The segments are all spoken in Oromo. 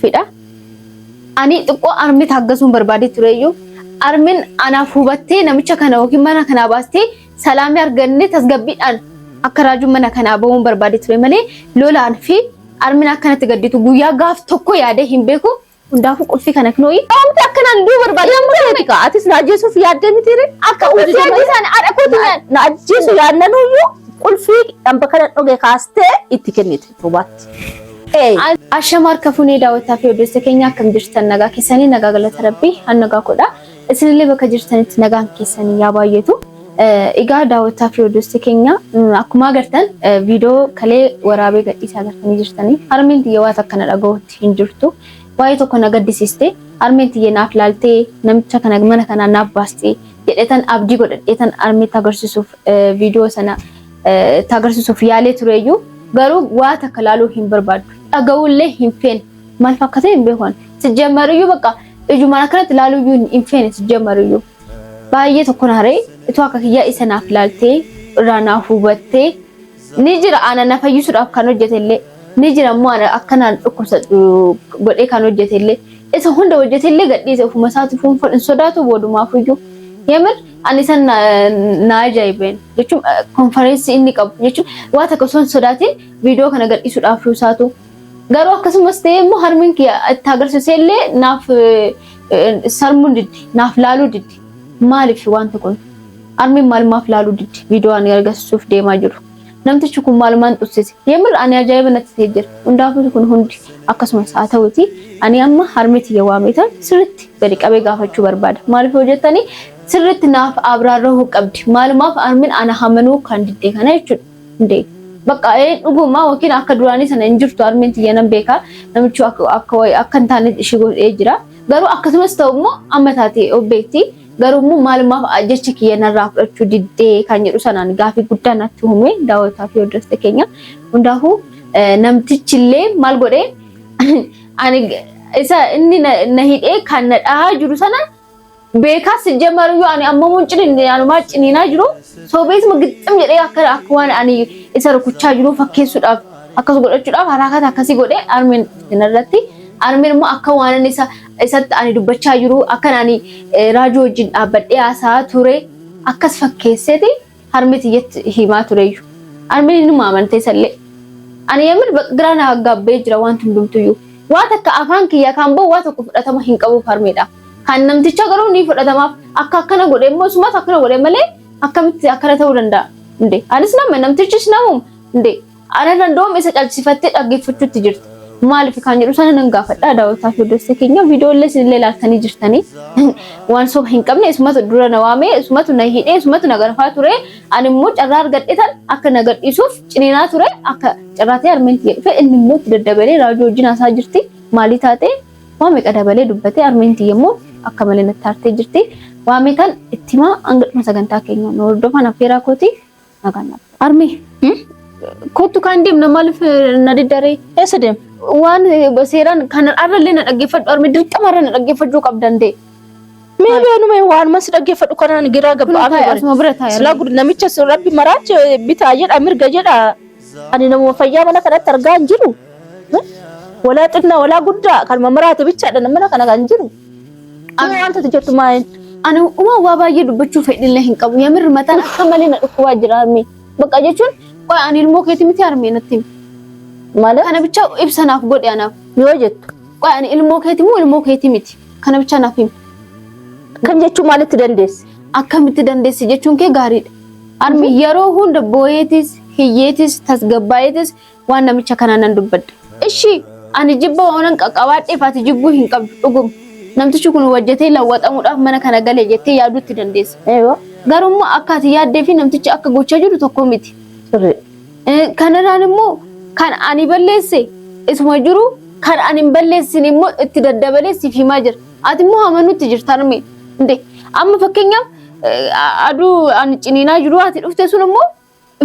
Fidha. Ani xiqqoo armee taaggasuun barbaadee tureyyuu armeen anaaf hubattee namicha kana yookiin mana kanaa baastee salaamii arganne tasgabbiidhaan akka raajuun mana kanaa bahuun barbaadee ture malee lolaan fi armeen akkanatti gadditu guyyaa gaaf tokko yaadee hin beeku. Hundaafuu qulfii kana kinooyi. Wanti akkanaan duu barbaade. Miti kaa atis na ajjeesuuf yaaddee mitiire? Akka qulfii ajjeesaan haadha kootu naan. Na ajjeesu yaadnanuyyuu qulfii dhamba kana dhoge kaastee itti kennite tuubaatti. Ee. Ashama harka fuunee daawwataa fi hordoftoota keenya akkam jirtan nagaa keessanii nagaa galata rabbii an nagaa kodha. Isinillee bakka jirtanitti nagaan keessanii yaa baay'atu. Egaa daawwataa fi hordoftoota keenya akkuma agartan viidiyoo kalee waraabee gadhiisaa agartanii jirtanii harmeen tiyya waan akkana dhaga'utti hin jirtu. Waa'ee tokko na gaddisiiste harmeen tiyya naaf laaltee namicha kana mana kanaa naaf baaste jedhetan abdii godhadheetan harmeetti agarsiisuuf viidiyoo sana itti agarsiisuuf yaalee tureyyuu garuu waa takka laaluu hin barbaaddu. Dhaga'uullee hin feene. Maal fakkaatee hin beeku ani. Sijjammaruyyuu bakka ijumaan akkanatti laaluuyyuu hin feene sijjammaruyyuu. Baay'ee tokko naaree itoo akka kiyyaa isa naaf laaltee irraa naaf hubattee ni jira ana na fayyisuudhaaf kan hojjetellee ni jira immoo ana akka naan dhukkubsadhu godhee kan hojjetellee isa hunda hojjetellee gadhiise ofuma isaatiif hin sodaatu boodumaafuyyuu. Yemir ani isan na ajaa'ibeen jechuun konferensii inni qabu jechuun waa takka osoo hin sodaatin viidiyoo kana gadhiisuudhaaf isaatu. Garuu akkasumas ta'ee immoo harmeen kiyya itti agarsiisee illee naaf sarmuun diddi naaf laaluu diddi. Maaliif wanti kun? Harmeen maalumaaf laaluu diddi viidiyoo ani agarsiisuuf deemaa jiru. Namtichi kun maalumaan xussise. Yemir ani ajaa'iba natti ta'ee jira. Hundaafuu kun hundi akkasumas haa ta'uti ani amma harmee tiyya waameetan sirriitti gadi qabee gaafachuu barbaada. Maaliif yoo jettanii sirriitti naaf abraarrahuu qabdi. Maalumaaf harmeen ana hamanuu kan didde kana jechuudha. Hundee. Bakka dhuguma yookiin akka duraanii sana hin jirtu harmeen tiyya nan beeka. Namichi akka akka akka hin taane ishee godhee jira. Garuu akkasumas ta'u immoo amma taate of beekti. Garuu immoo maalumaaf jecha kiyya narraa fudhachuu diddee kan jedhu sanaan gaafii guddaa natti uume daawwataa fi hordoftoota keenya. Hundaafuu namtichi illee maal godhee ani isa inni na hidhee kan na dhahaa jiru sana beekaa sijjamaruyyuu ani ammamuun ciniinne anumaa ciniinaa jiru sobeesuma gixxim jedhee akka akka waan ani isa rukuchaa jiru fakkeessuudhaaf akkas godhachuudhaaf haraakata akkasii godhee armeen irratti armeen immoo akka waan inni isa isatti ani dubbachaa jiru akkan ani raajuu wajjin dhaabbadhee haasa'aa ture akkas fakkeesseeti harmee tiyyatti himaa tureeyyu. Harmeen inuma amantee isallee. Ani yemmuu giraa na gaabbee jira wanti hundumtuyyuu. Waa takka afaan kiyya kan bahu waa tokko fudhatama hin qabuuf harmeedha. Kan namticha garuu ni fudhatamaaf akka akkana godhe immoo isumatu akkana godhe malee akkamitti akkana ta'uu danda'a? Inde anis nama namtichis namuma inde ana danda'uum isa calsifattee dhaggeeffachuutti jirti. Maaliif kan jedhu sana nan gaafadha daawwataa fi hordoftoota keenya viidiyoo illee isinillee ilaaltanii jirtanii waan soba hin qabne isumatu dura na waamee isumatu na hidhee isumatu na garafaa ture ani immoo carraa argadhe tan akka na gadhiisuuf ciniinaa ture akka carraa ta'e harmeen tiyya dhufe inni immoo itti daddabalee raajuu wajjin haasaa jirti maalii taate waa meeqa dabalee dubbatee harmeen tiyya immoo akka malee natti aartee jirti waamee tan itti himaa hanga dhuma sagantaa keenya nu hordofan affeeraa kooti. Nagaan naaf. Armee. Kottu kaan deemna maaliif na diddaree? Eessa deema? Waan seeraan kan arrallee na dhaggeeffadhu armee dirqama irra na dhaggeeffachuu qabdan ta'e. Mee beenuma waanuma si dhaggeeffadhu kanaan giraa Kun gabba'aa taa'e asuma bira taa'e. Silaa gud namicha sun rabbi maraache bitaa jedha mirga jedha. Ani namuma fayyaa mana kanatti argaa hin jiru. Walaa xinnaa walaa guddaa kanuma maraate bichaadha mana kana kan jiru. Amma wanta ati jettu maal? Ani uumaa waa baay'ee dubbachuu fedhillee hin qabu. Yamirri mataan akka malee na dhukkubaa jira harmee. Bakka jechuun qoy ani ilmoo keeti miti harmee natti himi. Malee Kana bicha ibsa naaf godhi anaaf. yoo jettu Qoy ani ilmoo keeti moo ilmoo keeti miti? Kana bicha naaf himi. kan jechuu maalitti dandeessi? Akkamitti dandeessi jechuun kee gaariidha. Harmi yeroo hunda booyeetis, hiyyeetis, tasgabbaa'eetis waan namicha kanaa nan dubbadha. Ishi ani jibba waanan qaqqabaadheef ati jibbuu hin qabdu dhuguma. Namtichi kun hojjetee lawwaxamuudhaaf mana kana gale jettee yaaduutti dandeessa. Eeyyoo. Garuu immoo akka ati yaaddee fi namtichi akka gochaa jiru tokko miti. Sirrii. Kanarraan immoo kan ani balleesse isuma jiru kan ani hin balleessine immoo itti daddabalee siif himaa jira. Ati immoo amanuutti jirta harmee. Inde amma fakkeenyaaf aduu ani ciniinaa jiru ati dhufte sun immoo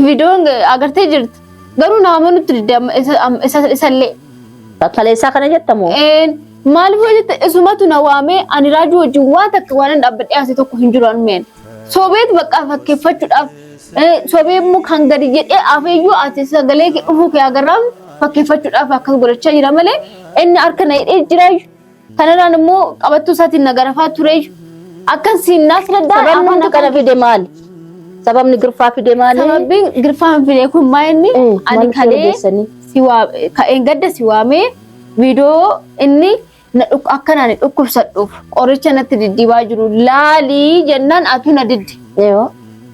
Viidiyoon agartee jirti. Garuu na amanutti didde amma isallee. Kaleessaa kana jetta moo? Een maaliif yoo jette isumatu na waamee ani raajuu wajjin waan takka waan dhaabbadhee haasa'e tokko hin jiru anmeen. Sobeet bakka fakkeeffachuudhaaf sobee immoo kan gadi jedhee afeeyyuu ati sagalee kee dhufuu kee agarraan fakkeeffachuudhaaf akkas godhachaa jira malee Inni harka na hidhee jiraayu. Kanarraan immoo qabattuu isaatiin na garafaa tureeyyu. Akkan siin naaf danda'an Sababni afaan nuti kana afaan fide maali? Sababni girfaa fide maali? Sababiin girfaan fide kun maa inni ani Maal kalee geessanii? si waa ka'een gadda si waamee viidiyoo inni na akka ani dhukkubsadhuuf qoricha natti diddibaa jiru laalii jennaan atu na didde. Yoo.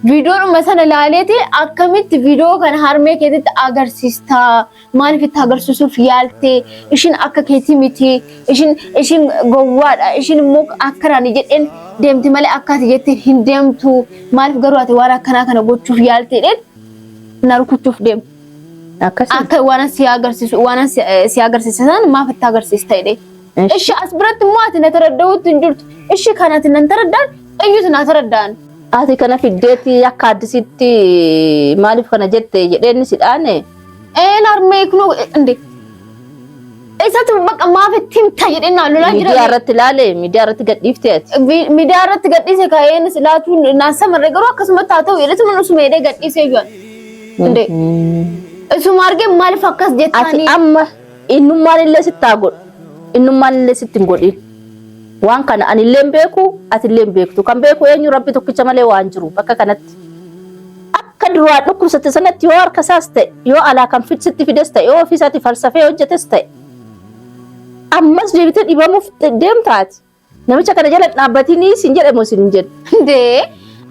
Viidiyoodhuma sana laaleeti akkamitti viidiyoo kana harmee keetitti agarsiistaa? Maaliif itti agarsiisuuf yaalte? Ishiin akka keetii miti. Ishiin ishiin gowwaadha. Ishiin immoo akka ani jedheen deemti malee akka ati jette hin deemtu. Maaliif garuu ati waan akkanaa kana gochuuf yaalte jedheen na rukuchuuf deemu. Akkasii. Akka waan si agarsiisu waan si agarsiisa sana maaf itti agarsiista jedhee. Ishi as biratti immoo ati na taradda'uutti hin jirtu. Ishi kan ati nan taraddaan iyyutu na taradda'an. Ati kana fiddeetti akka addisitti maaliif kana jette jedheen si dhaane. Een harmee kunoo inde. Isatu bakka maaf itti himta jedheen naa lolaa jira. Miidiyaa irratti ilaale miidiyaa irratti gadhiifte ati. Miidiyaa irratti gadhiise ka'een silaatuu naan samarre garuu akkasumatti haa ta'u jedhetu mana usuma jedhee gadhiisee jiran. Inde. Isuma argee maaliif akkas Ati jettaanii? amma innummaan illee sitti haa godhu. Innummaan illee sitti hin godhin. Waan kana ani illee hin beeku ati illee hin beektu. Kan beeku eenyu Rabbi tokkicha malee waan jiru bakka kanatti. Akka duraan dhukkubsatte sanatti yoo harka isaas ta'e yoo alaa kan sitti fides ta'e yoo ofii isaatti falsafee hojjetes ta'e ammas deebitee dhibamuuf deemtaati. Namicha kana jala dhaabbatinii siin jedhamu siin hin jedhu. Indee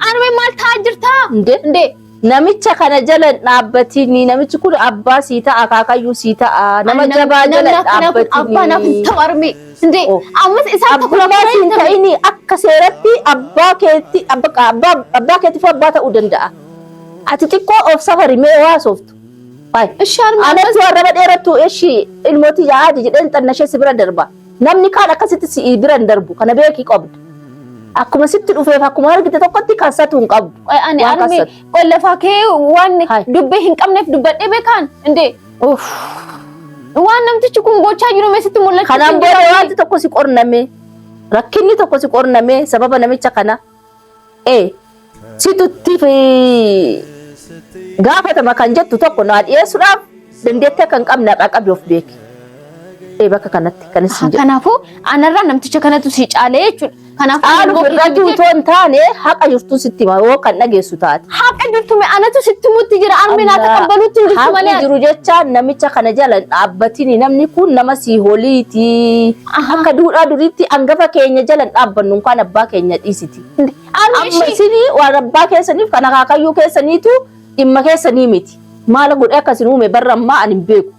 anuma maal ta'aa jirtaa? Indee Indee namicha kana jala dhaabbatinii namichi kun abbaa sii ta'a akaakayyuu sii ta'a nama jabaa jala Abbaa naaf hin dhaabbatinii. ta'u armee. Indee Oh. ammas isaan tokko Abbaa siin ta'ini akka seeratti abbaa keetti abbaa abbaa keetiif abbaa ta'uu danda'a. Ati xiqqoo of safari mee waa sooftu. Ishi armee Anatti warraba dheerattu eshi ilmooti yaadi jedheen xannashee si bira darba. Namni kaan akkasitti si bira hin darbu. Kana beekii qabdu. Akkuma sitti dhufeef akkuma argite tokkotti kassatu hin qabdu. Ani Waan armee kassatu. qollafaa kee waan Hai. dubbii hin qabneef dubbadhee beekaan. Indee Uff. waan namtichi kun gochaa jiru mee sitti mul'achuu Kanaan hin booda jiru. wanti tokko si qorname rakkinni tokko si qorname sababa namicha kana ee situtti gaafatama kan jettu tokko naa dhiyeessuudhaaf dandeettii akka hin qabne haqaa qabi of beeki. Ee bakka kanatti kan isin jedhu. Kanaafuu anarraa namticha kanatu si caalee jechuudha. Kanaafuu Caalu immoo irratti keetii utoo hin taane haqa jirtu sitti hima yoo kan dhageessu taate. Haqa jirtu mee anatu sitti mutti jira armi naa taqabbaluutti hin jirtu malee. Haqni jiru jecha namicha kana jala hin dhaabbatini namni kun nama sii holiiti. Akka duudhaa duriitti hangafa keenya jala hin dhaabbannu unkaan abbaa keenya dhiisiti. Armi Amma ishii isinii waan abbaa keessaniif kan akaakayyuu keessaniitu dhimma keessanii miti. Maal godhee akkasin uume barra ammaa ani hin beeku.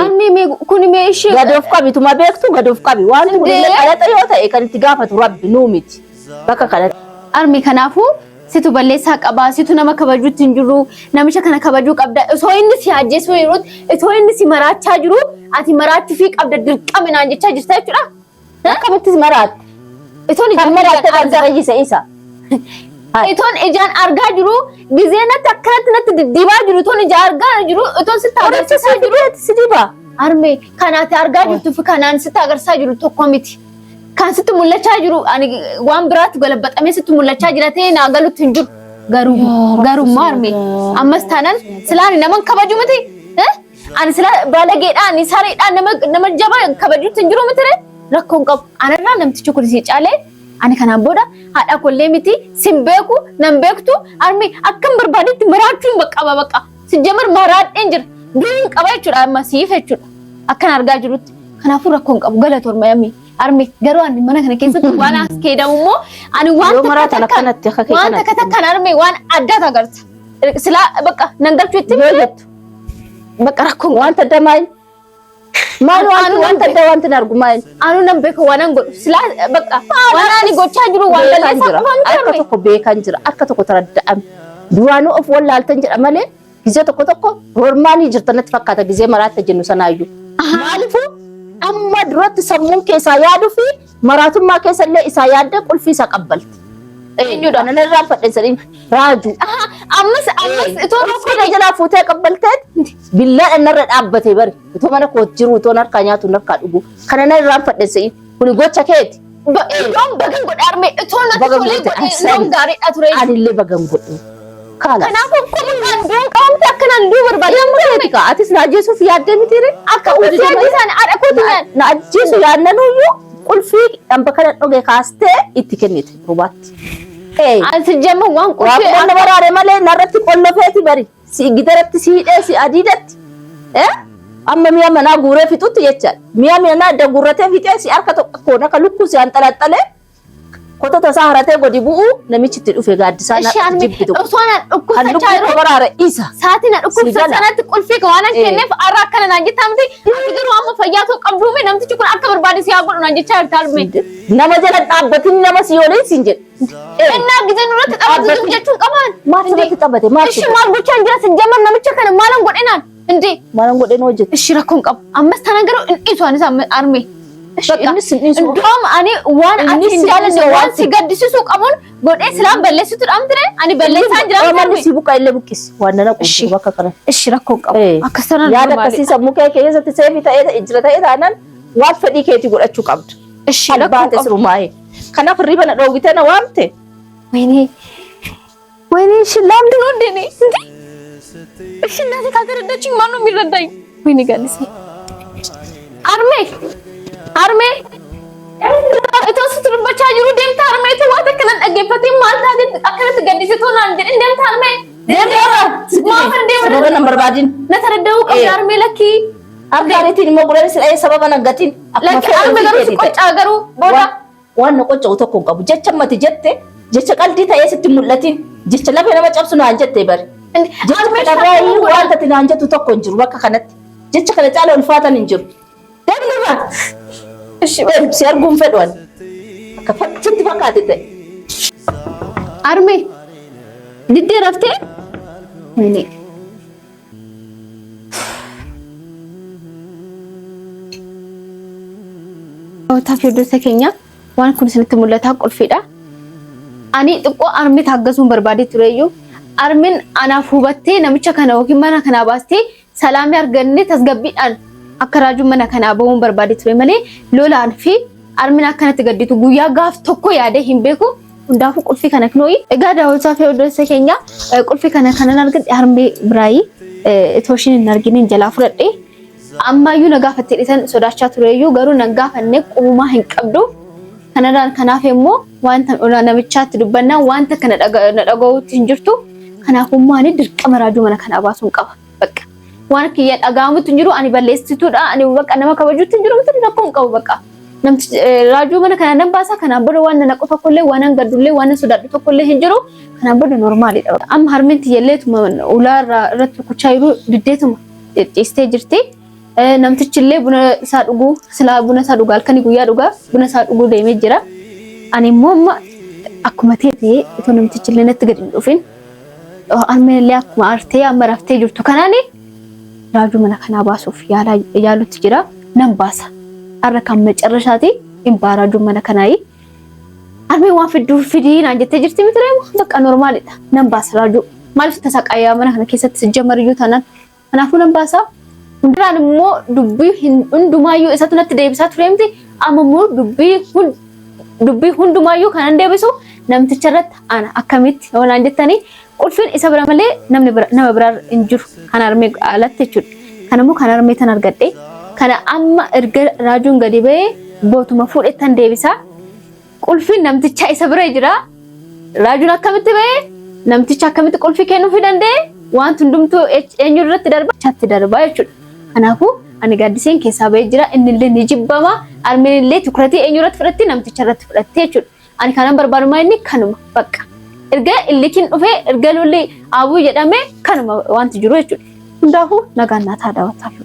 Armi mee kuni mee ishee Gad of qabi tuma beektu gad of qabi. Waan kun illee qalaxa yoo ta'e kan itti gaafatu Rabbi nuu miti. Bakka kanatti. Armi kanaafuu situ balleessaa qabaa situ nama kabajuutti hin jiru namicha kana kabajuu qabda osoo inni si ajjeesuu jirutti osoo inni si maraachaa jiru ati maraachuu fi qabda dirqama naan jechaa jirta jechuudha. Akkamittis maraatte? Itoon Kan ijaan maraatte kan argaa fayyise isa. Itoon ijaan argaa jiru gizee natti akkanatti natti diddibaa jiru itoon ijaan argaa jiru itoon sitti agarsiisaa jiru. Si diba. Armee kan ati argaa jirtuu fi kanaan sitti agarsiisaa jiru tokko miti. Kan sitti mul'achaa jiru ani waan biraatti galabaxamee sitti mul'achaa jira ta'ee naa galutti hin jiru. Garuu garummaa armee ammas taanaan silaan naman kabaju miti. Ani sila baalageedhaan ani sareedhaan nama nama jabaa kabajuutti hin jiru miti ree rakkoo hin qabu. Anarraa namtichi kun si caalee ani kanaan booda haadha kollee miti sin beeku nan beektu armi akkam barbaadetti maraachuun qaba baqa. Si jamar maraadheen jira. Duun qaba jechuudha amma siif jechuudha. Akkan argaa jirutti. Kanaafuu rakkoo hin qabu galatoon mayamii. Armi garuu ani mana kana keessatti waan as keedamu immoo ani waan Yoo takka maraatan takkaan akkanatti akka kee waan kanatti. takka takkaan armi waan addaatu agarta. Silaa bakka nan galchuu itti Yoo jettu bakka rakkoo hin qabu. wanta adda maal? Maal wanti Anu wanta adda wanti hin argu maal? Anu nan beeku waan an godhu silaa bakka waan ani gochaa jiru waan Beekan balleessaa jira. qofa miti Harka arme. tokko beekan jira. Harka tokko taradda'ame. Duraanuu of wallaaltan jedha malee gizee tokko tokko hormaanii jirta natti fakkaata gizee maraatta jennu sanaayyuu. Maaliifuu amma duratti sammuun keessaa yaaduu fi maraatummaa keessa illee isaa yaadda qulfii isaa qabbalti. Eenyudha? Kanan irraan fadhe sadiin raajuu. Ammas ammas itoo Qulfii na jalaa fuutee qabbalteet billaadhaan narra dhaabbate bari. Itoo mana koo jiru itoo harkaa nyaatu harkaa dhugu. Kana nan irraan fadhe sadiin kuni gocha keeti. Iddoon bagan godhe arme itoo natti Bagan tolee godhe, godhe asani. iddoon gaariidha ture. Anillee bagan godhe. Ka Khalas. Kanaafuu akkuma kan du'uun qabamte akkanaan du'uu barbaada. Yommuu ta'e atis na ajjeesuuf yaaddee mitiire? Akka uti ajjeesaan haadha kootu naan. Na ajjeesu yaadnanuyyuu qulfii dhamba kana dhoge kaastee itti kennite rubaatti. Ee. Ani jemma waan qulfii Waaqni na baraare malee narratti qollofeeti bari. Si gidaratti si hidhee si adiidatti. Eh? Amma mi'a manaa guuree fixutti jechaadha. Mi'a manaa adda guurratee fixee si harka tokkoon akka lukkuu si anxalaxalee kotota isaa haratee gadi bu'u namichi itti dhufe gaaddisaa Ishee na armi jibbitu. osoo na Kan dhukkubsachaa lukkuu jiru baraare isa. sa'aatii na dhukkubsan Si gala. sanatti qulfii ka waan an Eh. kenneef har'a akkana naan jettaa miti. Ati garuu amma fayyaa too qabduume namtichi kun akka barbaade si haa godhu naan jechaa jirta arme. Nama jala dhaabbatin nama si waliin siin jedhe. Innaa gizee nurratti taphatu Dhaabbatin. jechuun qabaan. Maal sirratti taphate? Maal Ishi maal gochaa hin jira sin jamman namicha kana maalan godhe naan. Indee Maalan godheen hojjete? Ishi rakkoon qabu. Ammas tanan garuu hin dhiisu anis amma arme. Bakka innis hin dhiisu. Indoom ani waan ati Innis hin hin jaalanne dhiisu waan waan si gaddisiisuu qabuun godhee silaan balleessitu dhamtire ani balleessaa jira Manni miti. si buqqaa illee buqqisi. Waan nana Ishi. quufu bakka kana. Ishi rakkoon qabu. Akkas tanan Yaada akkasii sammuu kee keessatti seefii ta'ee jira ta'ee taanaan waan fedhii keetii godhachuu qabda. Ishi rakkoon Albaate qabu. sirumaa'ee. Kanaaf hirriba na dhoowwitee na waamte. ወይኔ ወይኔ፣ እሺ ላምድ ነው እንዴ እኔ እንዴ? እሺ እናቴ ካልተረዳችኝ ማን ነው የሚረዳኝ? ወይኔ ጋንሴ አርሜ አርሜ itoo sitti dubbachaa jiru deemta harmee tu waan akkana dhaggeeffatee maal taate akkanatti gaddisituu naan jedhin deemta harmee. Maafan deema Sababa nan barbaadin. na taradda'uu qabda harmee lakkii. Harkaanitiin immoo godhani si dha'ee sababa nan gatiin. Akkuma Lakki fedha harmee ofii garuu si keetii ta'e. qoccaa garuu booda. Waan na qocca'u tokko hin qabu. Jecha mati jette jecha qalbii ta'ee sitti mul'atin jecha lafee nama cabsu naan jette bari. Jecha Harmee kanarraa shakkii iyyuu waan tati naan jettu tokko hin jiru bakka kanatti. Jecha kana caala ulfaatan hin jiru. Deemni irraa. Ishi Si arguun fedhu ani. Akka sitti fakkaate ta'e. Harmee diddee raftee. ወይኔ Taaf hordoftoota keenya waan kun isinitti mul'ataa qulfiidha. Ani xiqqoo armee taaggasuun barbaadee tureyyuu armeen anaaf hubattee namicha kana yookiin mana kanaa baastee salaamii argannee tasgabbiidhaan akka raajuun mana kanaa bahuun barbaadee ture malee lolaan fi armeen akkanatti gadditu guyyaa gaaf tokko yaadee hin beeku. Hundaafuu qulfii kana kinooyi. Egaa daawwataa fi hordoftoota keenya qulfii kana kanan argadhe harmee biraayi itoo ishiin hin arginiin jalaa fudhadhe. Ammayyuu na gaafattee dhiisan sodaachaa tureyyuu garuu na gaafanne qubumaa hin qabdu. Kanarraan kanaaf immoo wanta namichaatti dubbannaan wanta kana na dhaga'uutti hin jirtu. Kanaafuu immoo ani dirqama raajuu mana kanaa baasuun qaba. Bakka waan kiyya dhaga'amutti hin jiru ani balleessituudha ani bakka nama kabajuutti hin jiru miti rakkoo hin qabu bakka. Namtichi raajuu mana kanaa nan baasa kanaan booda waan na naqu tokkollee waan nan gaddullee waan nan sodaadhu tokkollee hin jiru. Kanaan booda normaalidha. Amma harmeen tiyyalleetuma ulaa irratti rukuchaa jiru diddeetuma ciistee jirti. Namtichi illee buna isaa dhuguu silaa buna isaa dhugaa halkanii guyyaa dhugaa buna isaa dhuguu deemee jira. Ani immoo amma akkuma ta'e itoo namtichi illee natti gadi hin dhufin harmeen illee akkuma aartee amma raftee jirtu kanaan raajuu mana kanaa baasuuf yaalutti jira. Nan baasa. Har'a kan macarrashaati hin baa raajuun mana kanaayi. Harmeen waan fidduu fidii naan jettee jirti miti reemu bakka normaalidha. Nan baasa raajuu. Maaliif tasaqayyaa mana kana keessatti sijjamariyyuu taanaan. Kanaafuu nan baasa. Hunduraan immoo dubbii hundumaayyuu isatu natti deebisaa ture miti. Amma immoo dubbii hundumaayyuu kanan deebisu namticha irratti ana akkamitti yoo naan jettanii qulfiin isa bira malee namni bira nama biraa hin jiru kan harmee alatti jechuudha. Kanammoo kan harmee tan argadhe. Kana amma erga raajuun gadi ba'ee bootuma fuudhettan deebisaa. Qulfiin namticha isa bira jira. Raajuun akkamitti ba'ee namticha akkamitti qulfii kennuufii danda'e wanti hundumtuu eenyu irratti darba chatti darba jechuudha. Kanaafuu ani gaaddiseen keessaa ba'ee jira inni illee ni jibbama harmeen illee tukuratii eenyu irratti fudhatti namticha irratti fudhatte jechuudha. Ani kanan barbaadumaa inni kanuma bakka. Erga illikiin dhufee erga lolli abuu jedhame kanuma wanti jiru jechuudha. Hundaafuu nagaan naa ta'a daawwataa fi